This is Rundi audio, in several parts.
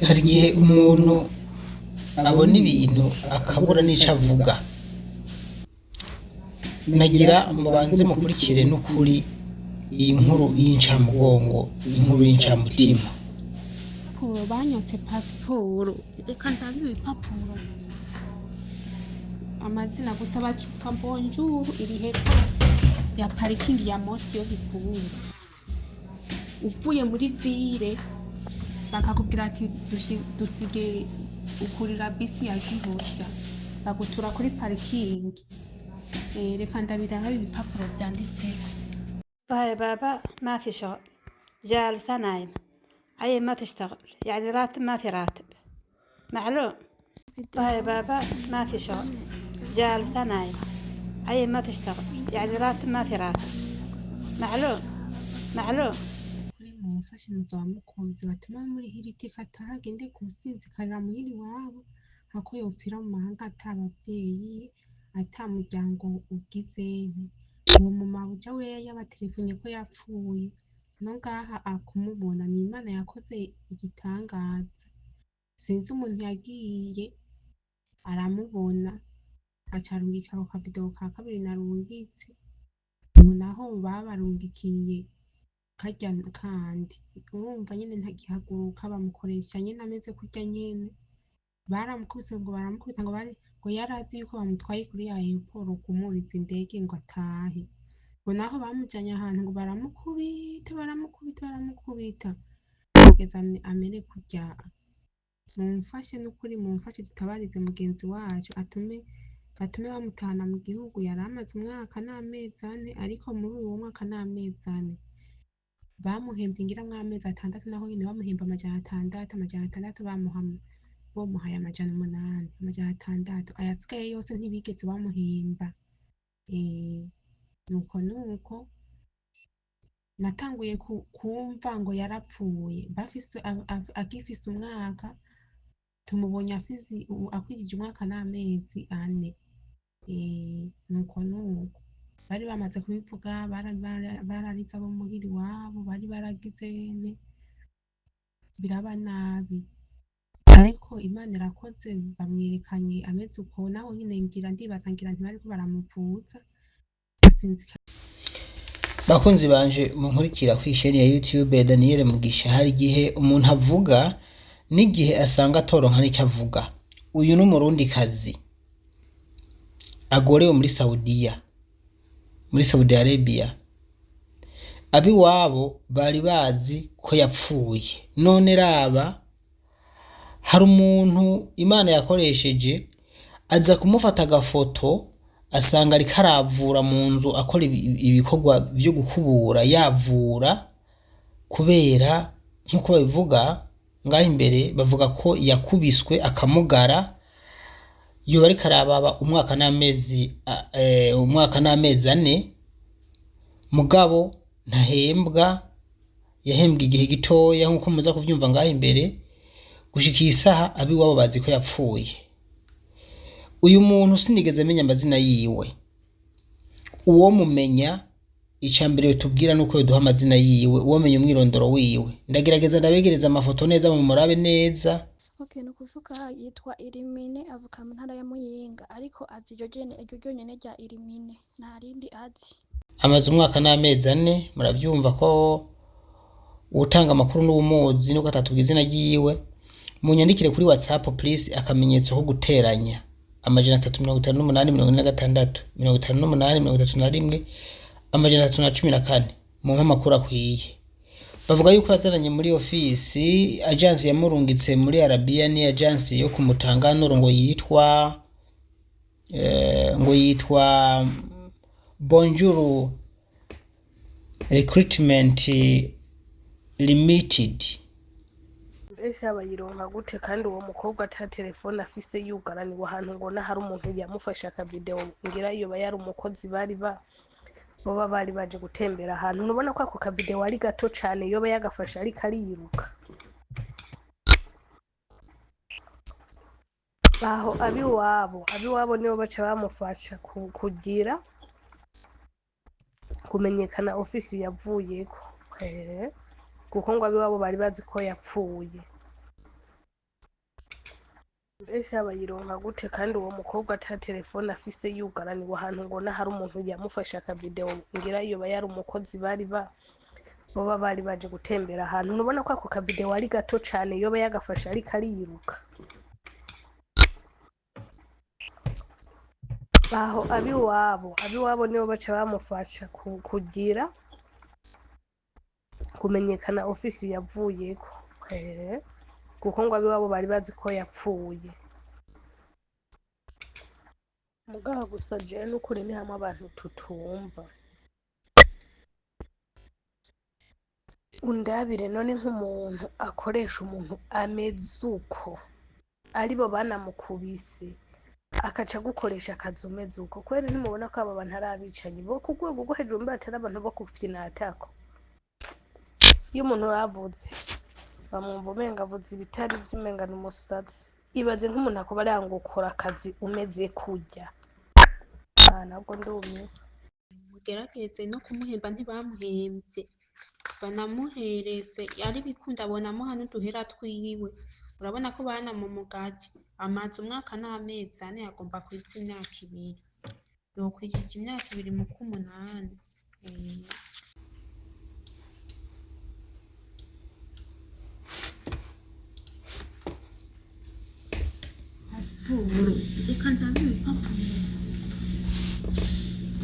Hari igihe umuntu abona ibintu akabura n'ico avuga. Nagira mubanze mukurikire n'ukuri iyi nkuru y'incamugongo, inkuru y'incamutima. Pasiporo banyatse, pasiporo, reka ndabe ibipapuro, amazina gusa bacitwa Bonjour, iri hepfo ya parikingi ya Mosi yo Gikungu. Uvuye muri ville bakakubwira ati dusige ukurira bisi ya Gihosha, bagutura kuri parikingi. Reka ndabirabe ibipapuro vyanditseko. والله يا بابا ما في شغل، جالسة نايمة، عين ما تشتغل، يعني راتب ما في راتب معلوم. والله يا بابا ما في شغل، جالسة نايمة، عين ما تشتغل، يعني راتب ما في راتب معلوم معلوم. Kuri mumfashe muzaba mukoze batuma bamurihira itike ataha, agende gusinzikarira muhira iwabo, hako yopfira mu mahanga ata bavyeyi, ata muryango ugizene. Uwo mumabuja wewe yabatelefonye ko yapfuye, no ngaha akumubona ni Imana yakoze igitangaza. Sinzi umuntu yagiye aramubona aca arungika ako kavideo ka kabiri narungitse, ubu naho babarungikiye karya kandi urumva nyene ntagihaguruka, bamukoresha nyene ameze kurya nyene. Baramukubise ngo baramukubita ngo bari ngo yarazi yuko bamutwaye kuri aéroport kumuriza indege ngo atahe, ngo naho bamujanye ahantu ngo baramukubita, baramukubita, baramukubita kugeza amere kurya. Mumfashe n'ukuri, mumfashe dutabarize mugenzi wacu, atume batume bamutahana mu gihugu. Yari amaze umwaka n'amezi 4, ariko muri uwo mwaka n'amezi 4 bamuhemvye ngira mw'amezi 6, naho nyene bamuhemba 600, 600 bamuha, bomuhaye 800, 600 ayasigaye yose ntibigeze bamuhemba. Nuko nuko natanguye kumva ngo yarapfuye bafise agifise umwaka, tumubonye afise akwijije umwaka n'amezi 4. Nuko nuko bari bamaze kubivuga, bararize abo muhira iwabo, bari baragizene biraba nabi, ariko Imana irakoze bamwerekanye ameze uko. Naho nyene ngira ndibaza ngira ntibariko baramuvuza asinzika. Bakunzi banje munkurikira kw'isheni ya YouTube Daniel Mugisha, hari igihe umuntu avuga n'igihe asanga atoronka n'icyo avuga. Uyu ni Umurundikazi agorewe muri Saudiya, muri Saudi Arabia. Abiwabo bari bazi ko yapfuye, none raba hari umuntu Imana yakoresheje aza kumufata agafoto, asanga ariko aravura mu nzu, akora ibikorwa vyo gukubura, yavura kubera nk'uko babivuga ngaho imbere, bavuga ko yakubiswe akamugara. Yoba ariko arababa umwaka n'amezi umwaka n'amezi 4, mugabo ntahembwa, yahembwa igihe gitoya nk'uko muza kuvyumva ngaho imbere. Gushika iyi saha abiwabo bazi ko yapfuye. Uyu muntu sinigeze menya amazina yiwe. Uwo mumenya, ica mbere tubwira nuko yoduha amazina yiwe, uwo menya umwirondoro wiwe. Ndagerageza ndabegereza amafoto neza mu murabe neza. Okay, ni ukuvuga yitwa Irimine, avuka mu ntara ya Muyinga, ariko azi iryo ryonyene rya Irimine, nta rindi azi. Amaze umwaka n'amezi 4. Murabyumva ko utanga amakuru n'ubumuzi nuko atatubwira izina ryiwe. Munyandikire kuri WhatsApp please, akamenyetso ko guteranya 358 46 58 31 314, mumpe amakuru akwiye. Bavuga yuko yazananye muri ofisi, agence yamurungitse muri Arabia ni agence yo kumutanganuro, ngo yitwa Bonjour Recruitment Limited. Mbese bayironka gute kandi uwo mukobwa ata telefone afise, yugaraniwe ahantu? Ngo hari umuntu yamufashe akavideo, ngira yoba yari umukozi, bari ba boba bari baje gutembera ahantu. Ntubona ko ako kavideo ari gato cane? Yoba yagafashe ariko ariruka aho. Abiwabo nibo baca bamufasha kugira kumenyekana ofisi yavuyeko, kuko ngo abiwabo bari bazi ko yapfuye. Mbese bayironka gute kandi uwo mukobwa ata telefone afise yugaraniwe ahantu ngo hari umuntu yamufashe akavideo ngira yoba yari umukozi bari ba boba bari baje gutembera ahantu ntubona ko ako kavideo ari gato cane yoba yagafashe ariko ariruka aho abiwabo nibo baca bamufasha kugira kumenyekana ofisi yavuyeko kuko ngo abiwabo bari bazi ko yapfuye. Mugabo gusa jewe n'ukuri ni hamwe abantu tutumva. Undabire none nk'umuntu akoresha umuntu ameze uko aribo banamukubise akaca agukoresha akazi umeze uko kubera ntimubona ko aba bantu ari abicanyi bo ku rwego rwo hejuru mbe atari abantu bo gufyinatako. Iyo umuntu yavuze bamwumva umenga avuze ibitari vyo umenga ni umusazi. Ibaze nk'umuntu akuba arangukora akazi umeze kurya. Ah, nabwo ndumiwe. Mugerageze no kumuhemba ntibamuhemvye banamuhereze ari bikunda bonamuha n'uduhera twiwe urabona ko banamumugaje amaze umwaka n'amezi ane agomba kwiza imyaka ibiri yokwijije imyaka ibiri mu kw'umunani. Pasiporo reka ndabe ibipapuro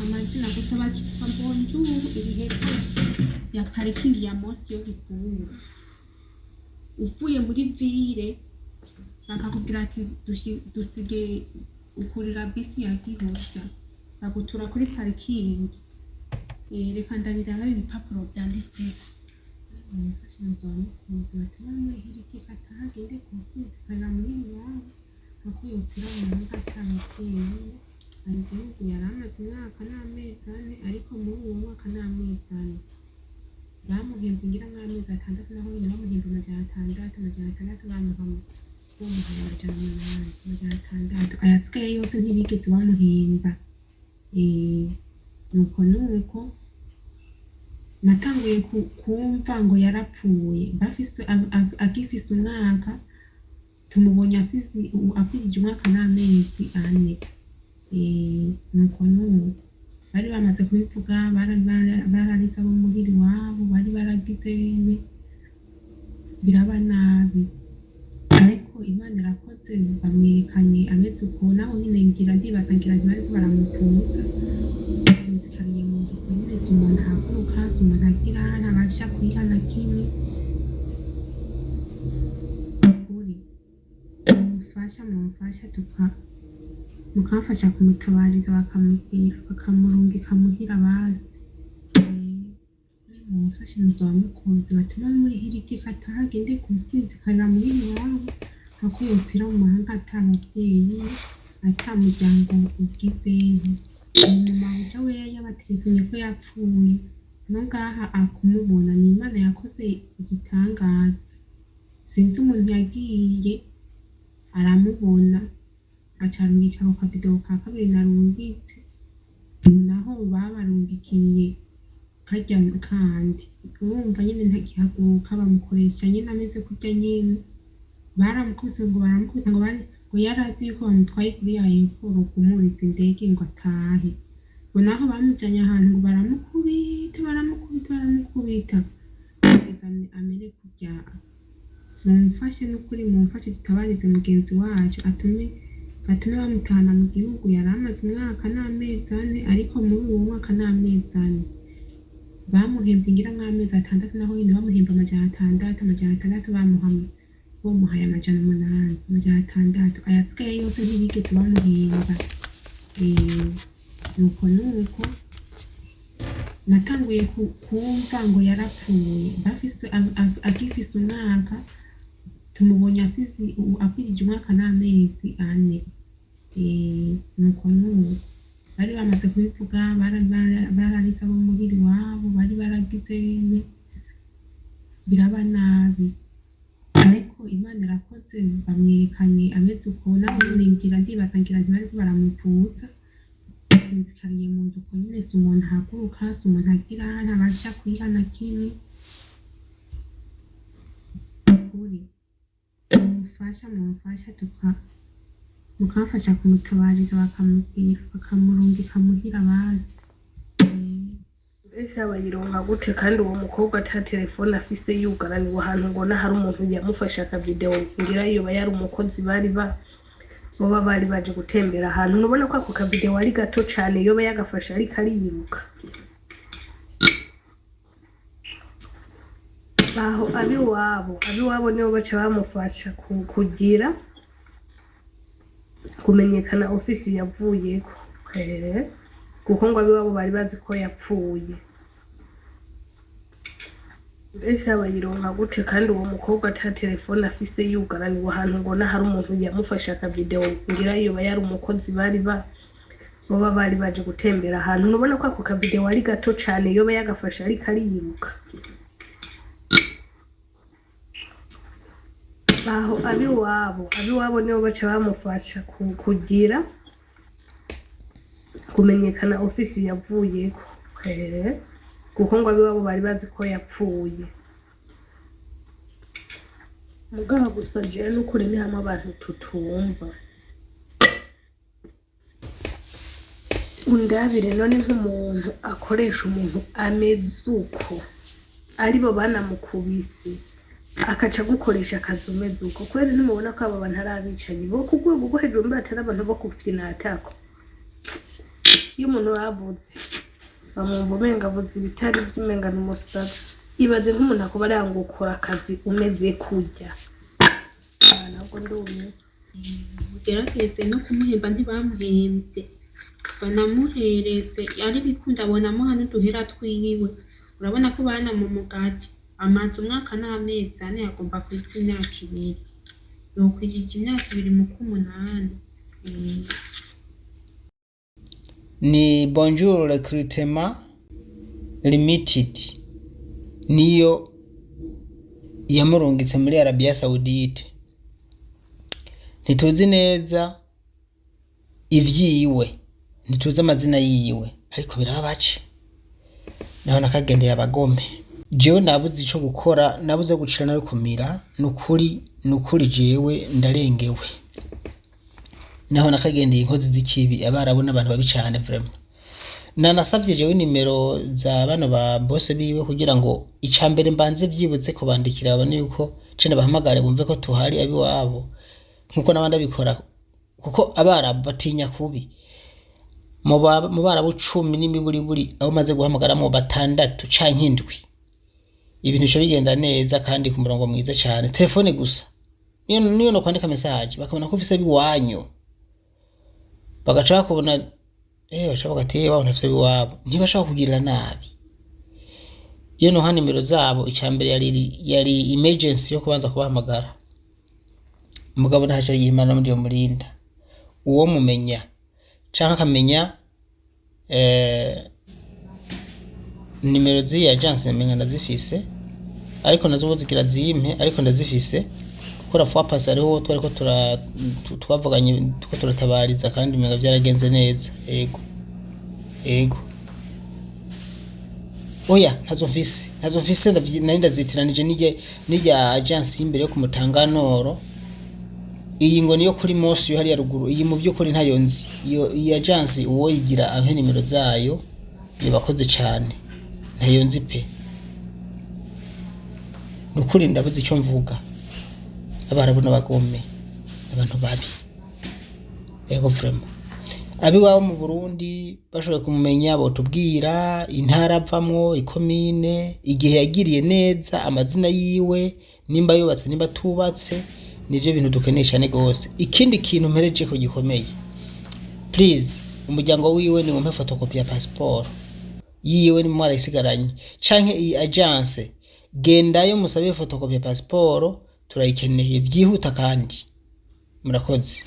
amazina gusa bakitwa Bonjour iri hepfo ya parikingi ya Mosi yo Gikuru uvuye muri ville bakakubwira ati dusige ukurira bisi ya Gihosha bagutura kuri parikingi. Reka ndabiraba ibipapuro vyanditseko. Umufasha nzomukunzi batuma bamuhira iteka atahagende kusinzikarira muhira iwabo kuko yopfira mu mahanga ata muvyeyi. Mu gihugu yari amaze umwaka n'amezi ane ariko muri uwo mwaka n'amezi ane bamuhemvye ngira nk'amezi atandatu naho nyene bamuhemvye 600 bamuha bamuhaye 800 600 ayasigaye yose ntibigeze bamuhemba. Nuko nuko natanguye kumva ngo yarapfuye bafise agifise umwaka tumubonye afise akwijije umwaka n'amezi ane. Nuko nuko bari bamaze kubivuga bararize abo muhira iwabo bari baragize ne biraba nabi ariko Imana irakoze bamwerekanye ameze uko naho nyene ngira ndibaza ngira ntibariko baramuvuza asinzikariye mu nzu uko nyene si umuntu ahaguruka si umuntu agira ntabasha kwiha na kimwe. Ukuri mumfasha mukamfasha kumutabariza bakamubwira bakamurungika muhira basi. Mumfashe nzomukunzi batuma bamurihira itike atahagende kusinzikarira muhira iwabo kuko yopfira mu mahanga ata muvyeyi ata muryango ugizeho. Mabuja wewe yabaterefonnye ko yapfuye no ngaha akumubona ni Imana yakoze igitangaza. Sinzi umuntu yagiye aramubona aca arungika ako kavideo ka kabiri narungitse naho babarungikiye karya kandi urumva nyene ntagihaguruka bamukoresha nyene ameze kurya nyene baramukubise ngo baramukubita ngo bari ngo yarazi yuko bamutwaye kuri aéroport kumuriza indege ngo atahe ngo naho bamujanye ahantu ngo baramukubita baramukubita baramukubita kugeza amere kurya. Mumfashe n'ukuri mumfashe dutabarize mugenzi wacu atume batume bamutahana mu gihugu yari amaze umwaka n'amezi ane ariko muri uwo mwaka n'amezi ane bamuhemvye ngira nk'amezi atandatu naho nyene bamuhemba 600 bamuha bamuhaye 800 600 ayasigaye yose ntibigeze bamuhemba. Nuko nuko natanguye kumva ngo yarapfuye bafise agifise umwaka tumubonye afise akwijije umwaka n'amezi ane. Nuko nuko bari bamaze kubivuga bararize abo muhira iwabo bari baragize ne biraba nabi ariko Imana irakoze bamwerekanye ameze uko naho nyene ngira ndibaza ngira ntibariko baramuvuza asinzikariye mu nzu uko nyene si umuntu ahaguruka si umuntu agira ntabasha kwiha na kimwe. Ukuri mumfasha Mukamfasha kumutabariza bakamubwira bakamurungika muhira bazi. Mbese bayironka gute kandi uwo mukobwa ata telefone afise yugaraniwe ahantu ngo hari umuntu yamufashe akavideo ngira yoba yari umukozi bari ba baba bari baje gutembera ahantu, ntubona ko ako kavideo ari gato cane, yoba yagafashe ariko ariyiruka. Aho abiwabo nibo baca bamufasha kugira kumenyekana ofisi yavuyeko, kuko ngo abiwabo bari bazi ko yapfuye. Mbese bayironka gute kandi uwo mukobwa ata telefone afise yugaraniwe ahantu ngo hari umuntu yamufashe akavideo ngira yoba yari umukozi bari ba baba bari baje gutembera ahantu, ntubona ko ako kavideo ari gato cane, yoba yagafashe ariko ariyiruka. Aho abiwabo nibo baca bamufasha kugira kumenyekana ofisi yavuyeko, kuko ngo abiwabo bari bazi ko yapfuye. Mugabo gusa jewe n'ukuri ni hamwe abantu tutumva. Undabire none nk'umuntu akoresha umuntu ameze uko, aribo banamukubise akaca agukoresha akazi umeze uko, kubera ntimubona ko abo bantu ari abicanyi bo ku rwego rwo hejuru, mbe atari abantu bo gupfinatako. Iyo umuntu bavuze bamwumva umenga avuze ibitari vyo, umenga ni umusazi. Ibaze nk'umuntu akuba aranga ukora akazi umeze kurya. Ntabwo ndumiwe. Mugerageze no kumuhemba, ntibamuhemvye, banamuhereze ari bikunda bonamuha n'uduhera twiwe. Urabona ko banamumugaje amaze umwaka n'amezi 4, agomba kwiza imyaka 2, yokwijije imyaka 2 mu k'umunani. Ni Bonjour Recruitment Limited niyo yamurungitse muri Arabia Saudite. Ntituzi neza ivyiwe, ntituzi amazina yiwe, ariko birababaje. Naho nakagendeye abagome. Jewe nabuze ico gukora, nabuze gucira nawe kumira, nukuri nukuri jewe ndarengewe. Naho nakagendeye inkozi z'ikibi, abarabu n'abantu babi cane vraiment. Nanasavye jewe nimero za bano ba boss biwe kugira ngo icambere mbanze vyibutse kubandikira babone yuko cene bahamagare bumve ko tuhari abiwabo, nkuko n'abandi abikora, kuko abarabu batinya kubi. Mu barabu 10 n'imiburiburi abo maze guhamagaramwo 6 canke 7, ibintu bica bigenda neza kandi ku murongo mwiza cane. Telefone gusa niyo no kwandika message bakabona ko ufise abiwanyu, bagaca bakubona, baca bavuga ati wabona ufise abiwabo, ntibashobora kugirira nabi. Iyo noha nimero zabo, icambere yari emergency yo kubanza kubahamagara. Mugabo ntaco yimana muri iyo murinda, uwo mumenya canke akamenya nimero z'iyi agence menya ndazifise, ariko nazo ubu zigira zimpe, ariko ndazifise kuko la fois passée hariho twariko twavuganye tuko turatabariza kandi umenga vyaragenze neza. Ego ego, oya ntazo mfise, nari ndazitiranije n'irya agence y'imbere yo ku Mutanganoro. Iyi ngo niyo kuri Mosi yo hariya ruguru, iyi mu by'ukuri ntayo nzi. Iyo iyi agence uwo yigira ampe nimero zayo yabakoze cane, ntayo nzi pe. Nukuri ndabuze icyo mvuga. Abarabu n'abagome, abantu babi. Ego vraiment. Abiwabo mu Burundi bashoboye kumumenya botubwira intara avamwo, ikomine, igihe yagiriye neza, amazina yiwe, nimba yubatse nimba atubatse, nivyo bintu dukeneye cane gose. Ikindi kintu mpereje ko gikomeye, please umuryango wiwe ni mumpe photocopy ya passport yiwe ni mwarayisigaranye, canke iyi agence gendayo musabe photocopy ya passport, turayikeneye vyihuta kandi murakoze.